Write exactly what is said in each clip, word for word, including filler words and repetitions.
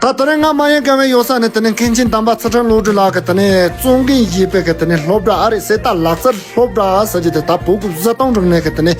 ད་དེ་རིང་ང་མ་ཡིན་དགའ་བའི་ཡོད་ས་ནས་དེ་ནས་མཁན་ཆེན་དམ་པ་ཚུལ་ཁྲིམས་བློ་གྲོས་ལགས་ཀྱི་དེ་ནས་གཙོ་འགན་བཞེས་པའི་གི་དེ་ནས་སློབ་གྲྭ་ཨ་རེ་གསེར་རྟ་ལག་རྩལ་སློབ་གྲྭ་ཟེར་གྱི་དེ་ད་བོད་ཀྱི་བཟའ་བཏུང་རིག་གནས་ཀྱི་དེ་ནས་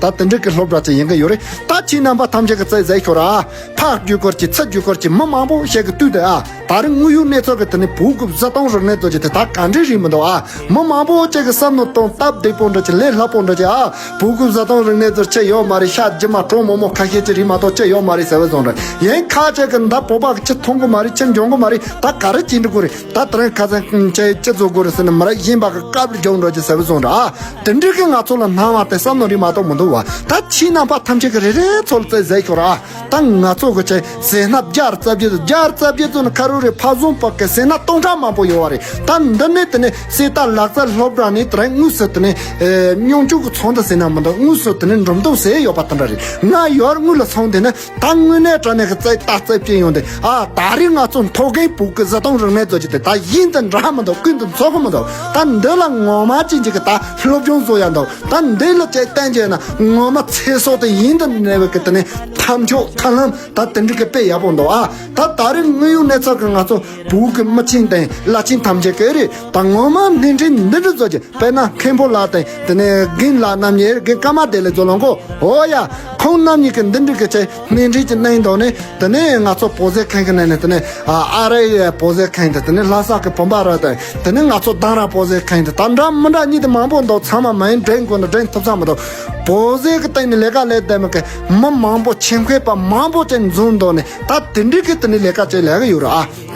ད་དེ་འདྲ་གི་སློབ་གྲྭ་ཅིག་ཡིན་གི་ཡོད་རེད། ད་ཁྱེད་རྣམ་པ་ཐམས་ཅད་ཀྱི་རྩིས་ཟེར་ཤོར་ཨ། ཕག་རྒྱུ་སྐོར་གྱི་ཚ་རྒྱུ་སྐོར་གྱི་མི་མང་པོ་ཞིག་གི་དུས་དེ་ཨ། ད་རིང་དངོས་ཡོད་གནས་ཚུལ་གྱི་དེ་ནས་བོད་ཀྱི་བཟའ་བཏུང་རིག་གནས་ཚོ་ཅིག་དེ་ད་ག་འདྲ་རེད་མི་འདུག་ཨ། མི་མང་པོ་ཅིག་གི་བསམ་བློ་གཏོང་སྟབས་བདེ་པོ་འདྲ་ཅིག་ལས་སླ་པོ་འདྲ་ཅིག་ཨ། བོད་ཀྱི་བཟའ་བཏུང་རིག་གནས་ཚོར་ཅི་ཡོད་མ་རེད། ཤ་རྒྱུ་མ་གྲོགས་མོག་མོག་ཁ་ཤས་ཅིག་རེད་མ་གཏོགས་ཅི་ཡོད་མ་རེད་ཟེར་བའི་བཟོ་འདྲ་ཡིན། ཁ་ཅིག་གི་འདི་བོད་པ་གི་ཅི་མཐོང་གི་མ་རེད། ཅི་འཇོན་གི་མ་རེད། ད་ག་རེ་བྱེད་འགྲོ་གི་རེད། ད་དེ་རིང་ཁ་སང་ཅི་ཅི་བཟོ་དགོས་རེད་ཟེར་ན་མི་རབས་གཞོན་པ་གི་སྐབས་ལ་འཇོན་འགྲོ་ཅིག་ཟེར་བའི་བཟོ་འདྲ་ཨ། དེ་འདྲ་གི་ང་ཚོ་ལ་སྣང་བ་དེ་བསམ་བློ་རེད་མ་གཏོགས་མི་འདུག་བ། ད་ཁྱེད་རྣམ་པ་ཐམས་ཅད་ཀྱི་རེ་རེ་ཚོ་ལ་རྩིས་ཟེར་ཤོར་ཨ། ད་ང་ཚོ་གི་ཅིག་ཟས་སྣ་བརྒྱ་རྩ་བརྒྱད་ཚོ་བརྒྱ་རྩ་བརྒྱད་ཚོ་ནི་ཁ་རུ་རེ་ཕ་བཟང་པ་གི་ཟས་སྣ་སྟོང་ཕྲག་མང་པོ་ཡོད་བ་རེད། ད་འདི་ནས་དེ་ནས་གསེར་རྟ་ལག་རྩལ་སློབ་གྲྭ་ནས་དེ་རིང་དངོས་སུ་དེ་ནས་ཨེ་སྙོམས་འཇུག་གི་ཚོགས་འདུ་ཟེར་ན་མི་འདུག་དངོས་སུ་དེ་ནས་འགྲོ་འདུག་ཟེར་ཡོད་པ་དེ་འདྲ་རེད། ང་ཡར་དངུལ་ལ་སོང་དེ་ནས་ད་དངོས་གནས་དྲང་གནས་ཀྱི་རྩིས་ད་རྩིས་བྱེད་ཡོང་དེ་ཨ། ད་རེས་ང་ཚོ་མཐོ་རྒན་བོད་ཀྱི་བཟའ་བཏུང་རིག་གནས་ཚོ་ཅིག་དེ་ད་ཡིན་དུ་འདྲ་མི་འདུག་ཀུན་ཏུ་ཚོགས་གི་མི་འདུག་ད་འདི་ལ་ངོ་མ་ཅན་ཅིག་གི་ད་སློབ་སྦྱོང་བཟོ་ཡ་འདུག་ད་འདི་ལ་ཅིག་བསྟན་བྱས་ན་ངོ་མ་ཚེ་སྲོག་དེ་ཡིན་དུ་གནས་པའི་གི་དེ་ནས་ཐབས་མཆོག་ཐབས་ལམ་ད་དེ་འདྲ་གི་དཔེ་ཡག་པོ་འདུག་ཨ། ད་ད་རེས་དངོས་ཡོད་གནས་ཚུལ་གྱི་ང་ཚོ་བོད་ཀྱི་མི་ཆེན་དང་བླ་ཆེན་ཐམས་ཅད་ཀྱི་རེད། ད་ངོ་མ་སྣེ་ཁྲིད་འདི་འདྲ་བཟོ་གི། དཔེར་ན་མཁན་པོ་ལགས་དང་དེ་ནས་རྒན་ལགས་རྣམ་གཉིས་རྒན་ཀརྨ་བདེ་ལེགས་མཛོད་ལོ་མགོ། འོ་ཡ། ཁོང་རྣམ་གཉིས་ཀྱིས་འདི་འདྲ་གི་ཆེད་སྣེ་ཁྲིད་ཀྱི་གནང་འདུག་ནས་དེ་ནས་ང་ཚོ་བོད་ཟས་ཁང་གི་ནང་ནས་དེ་ནས་ཨ་རི་ཡའི་བོད་ཟས་ཁང་དང་དེ་ནས་ལྷ་ས་གི་བུམ་པ་ར་དང་དེ་ནས་ང་ཚོ་རྡ་རམ་བོད་ཟས་ཁང་དང་ད་འདྲ་མི་འདྲ་གཉིས་དེ་མང་པོ་འདུག་ཚང་མ་མ་ཡིན་འདྲེན་དགོས་ན་འདྲེན་ཐུབ་ས་མི་འདུག་བོད་ཟས་ཀྱི་སྟེང་ནས་ལས་ཀ་ལས་བསྡད་མི་གི་མི་མང་པོ་ཆེད་མཁས་པ་མང་པོ་ཅན་འཛོམས་འདུག་ནས་ད་དེ་འདྲ་གི་དེ་ནས་ལས་ཀ་བྱེད་ལས་ཀ་ཡོད་ར་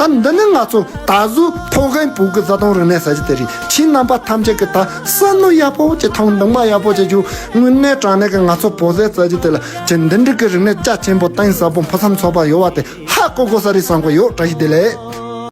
ཨ། ད་འདི་ནི་ང་ཚོ་ད་གཟོད་མཐོ་རྒན་བོད་ཀྱི་བཟའ་བཏུང་རིག་གནས་ཟེར་གྱི་དེ་རེད། ཁྱེད་རྣམ་པ་ཐམས་ཅད་ཀྱིས་ད་བསམ་བློ་ཡག་པོ་བྱེད། ཐང་གདོང་པ་ཡག་པོ་བྱེད་རྒྱུ། དངོས་གནས་དྲང་གནས་ཀྱི་ང་ཚོ་བོད་ཟས་ཟེར་གྱི་དེ་ལ་ཅི་འདི་འདྲ་གི་རིག་གནས་རྒྱ་ཆེན་པོ་གཏིང་ཟབ་པོ་ཕུན་སུམ་ཚོགས་པ་ཡོད་བ་དེ་ཧ་གོ་དགོས་ས་རེད་བསམ་གྱི་ཡོད། བཀྲ་ཤིས་བདེ་ལེགས།